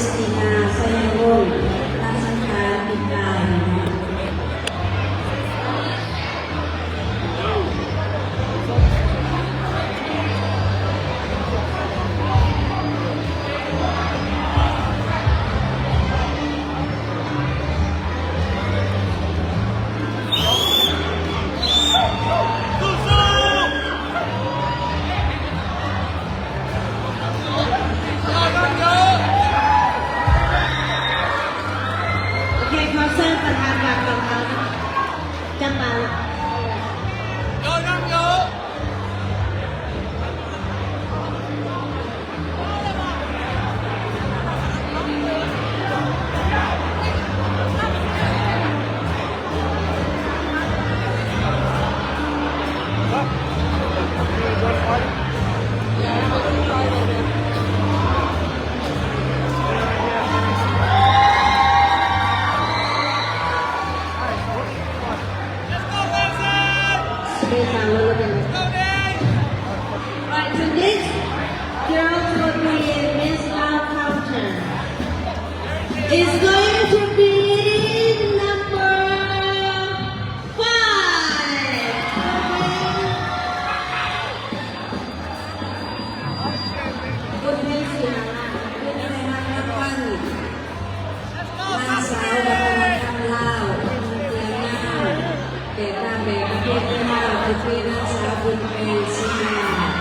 ສະຕີມາ ໄຊຍະວົງ ລາຊະການປີກາຍ. Space a little bit. Right, so this girl's gonna be in Miss Lao counter. It's going to be number five. ບົດເພງສີຫາລາດ ເປັນໄດ້ຮັບລາງວັນ ນາງສາວວັດທະນະທຳລາວ ເມືອງງາມ ແບບນາງແບບປະເພດທີຫ້າ ຄືນາງສາວບຸນເພັງ ສີຫາລາດ.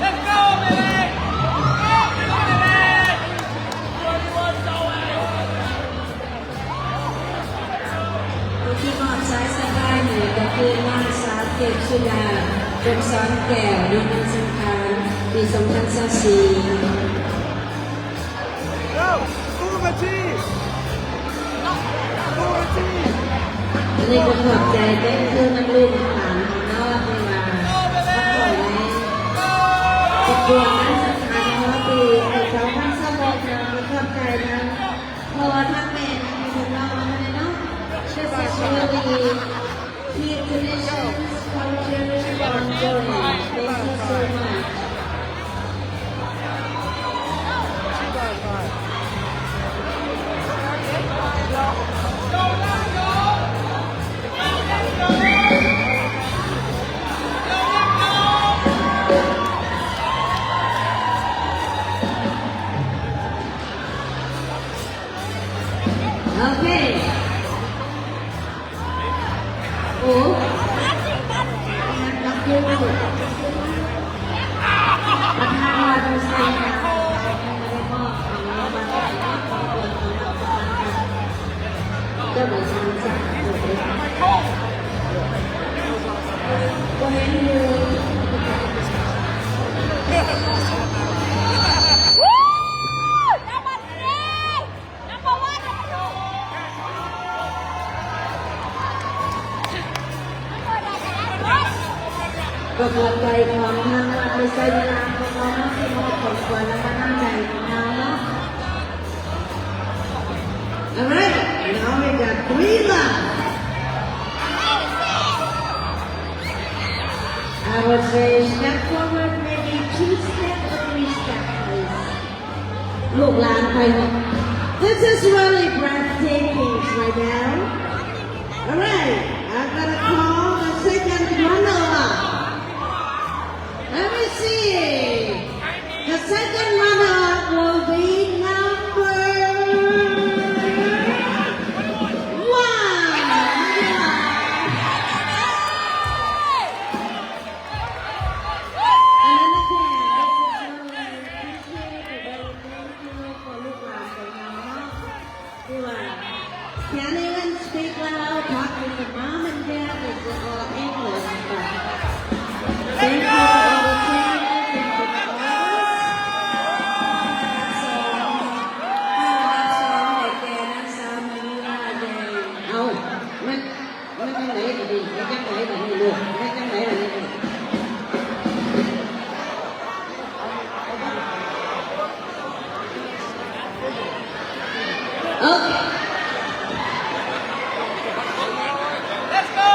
Let's go, baby! Let's go, baby! ຜູ້ທີ່ມອບສາຍສະພາຍໃຫ້ກໍຄືນາງສາວເກດສຸດາ ພົມສອນແກ້ວ ນາງສັງຂານ ປີສອງພັນຊາວສີ່. ອັນນີ້ກໍຂອບໃຈແຕ່ຄືນຳລູກນຳຫຼານເຮົາເນາະ ທີ່ວ່າມາຊ່ອຍໃນຄອບຄົວນາງສັງຂານເຮົາ ປີສອງພັນຊາວຫົກເນາະ. ກໍຂອບໃຈນຳ ເພາະວ່າທາງແມ່ນະ ເພິ່ນເວົ້າມາເນາະ This is really keep traditions, cultures ongoing. Thank you so much. ໂອເຄ ໂອ້ ປະທານ ປະທານ ເຈົ້າໜ້າທີ່ ບໍ່ເຫັນຢູ່. ກໍຂອບໃຈຂອງທາງວັດ ໄດ້ໃຊ້ເວລາຂອງເຮົາມາຊິມອບຂອງຂວັນ ແລະ ກຳລັງໃຈຂອງເຮົາເນາະ. All right, now we got three left. I would say step forward, maybe two step or three step, please. ລູກຫຼານໄປເນາະ. This is really breathtaking right now. All right, I'm gonna call the second runner-up. Let me see. The second runner-up will be number one. And then again, this is really appreciated, very thank you ຂອງລູກຫຼານຂອງເຮົາເນາະ ທີ່ວ່າ Can anyone speak loud? Talk with the mom and dad in the, uh, English, but thank you for all the singers, thank you for all this. ເອົາ ມັນ ມັນຈັ່ງໃດບາດນີ້ ມັນຈັ່ງໃດບາດນີ້ລູກ ມັນຈັ່ງໃດບາດນີ້ລູກ. ໂອເຄ Let's go!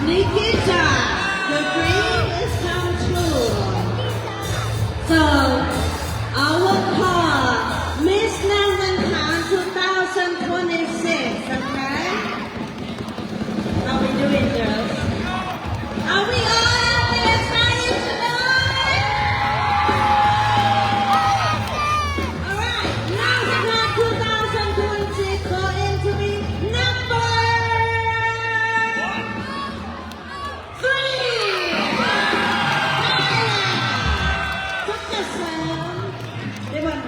Nikita, your dream is come true. So, I will call Miss Navanthan two thousand twenty-six, okay? How we doing, girls? Are we all happy and excited tonight? All right, Navanthan two thousand twenty-six, call in to me number three. Thailand. Put yourself. They want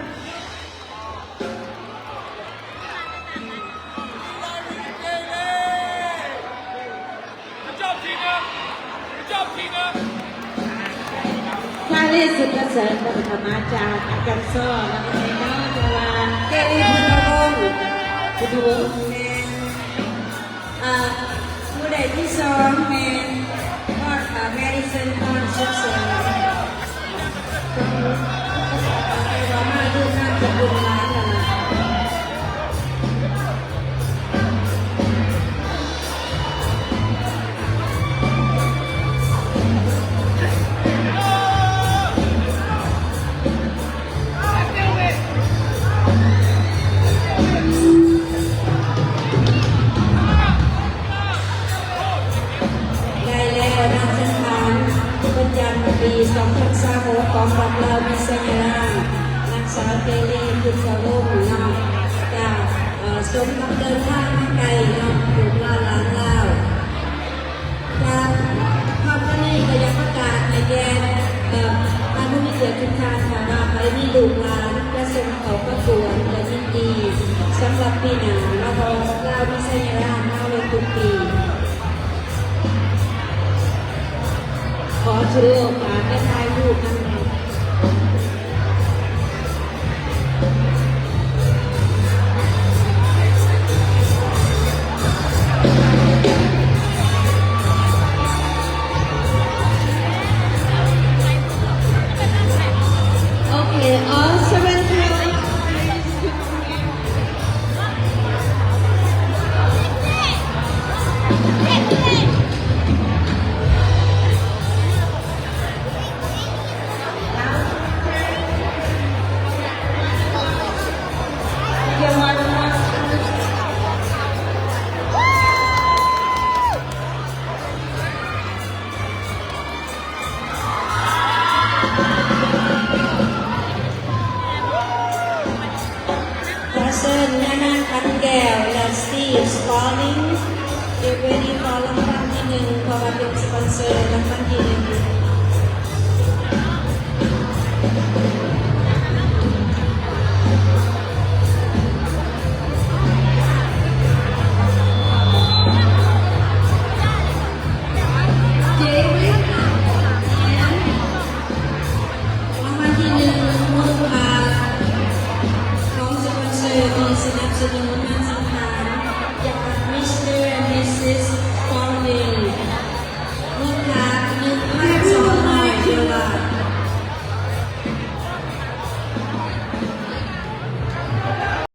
Good job, Tina! Good job, Tina! ທ່ານ ສຸດປະເສີດ ກໍມາຈາກອາການຊໍ ແລ້ວກໍໄດ້ເນາະ ແຕ່ວ່າ ເກລີ ພຸດທະວົງ ພຸດທະວົງ ແມ່ນ ອ່າ ຜູ້ໄດ້ທີສອງແມ່ນ ຮອດ ອ່າ ແມດິສັນ ຮອດ ສຸກເສີນ ແຕ່ວ່າມາຢູ່ນາມສະກຸນຫຼານນັ້ນລະ. ໄດ້ແລ້ວນະ ເຊິ່ງຜ່ານປະຈຳປີສອງພັນຊາວຫົກ ຂອງບັດລາວມີໄຊຍາລາມ ນາງສາວເກລີ ພຸດທະວົງ ເນາະ ຈາກ ເອີ ສົມກັບເດີນທາງມາໄກເນາະ ລູກຫຼານຫຼານລາວ. ຈາກພາບນີ້ກໍຢາກປະກາດໃຫ້ແກ່ ເອີ ທ່ານຜູ້ມີກຽດທຸກທ່ານ ຖ້າວ່າໃຜມີລູກຫຼານຈະສົ່ງເຂົ້າປະກວດກໍຍິນດີ. ສຳລັບປີໜ້າ ລາວມີໄຊຍາລາມມາເລີຍທຸກປີ. ຂໍຖືໂອກາດໄປຖ່າຍຮູບນຳ. Okay, all seven girls, please. ຂໍເຊີນຍານາງ ຂັນແກ້ວ ແລະ ສະຕີບ ສະຕອລິງ ເກັບໄວ້ດີ ຂໍລາງວັນທີໜຶ່ງ ເພາະວ່າເປັນສະປອນເຊີລາງວັນທີໜຶ່ງ.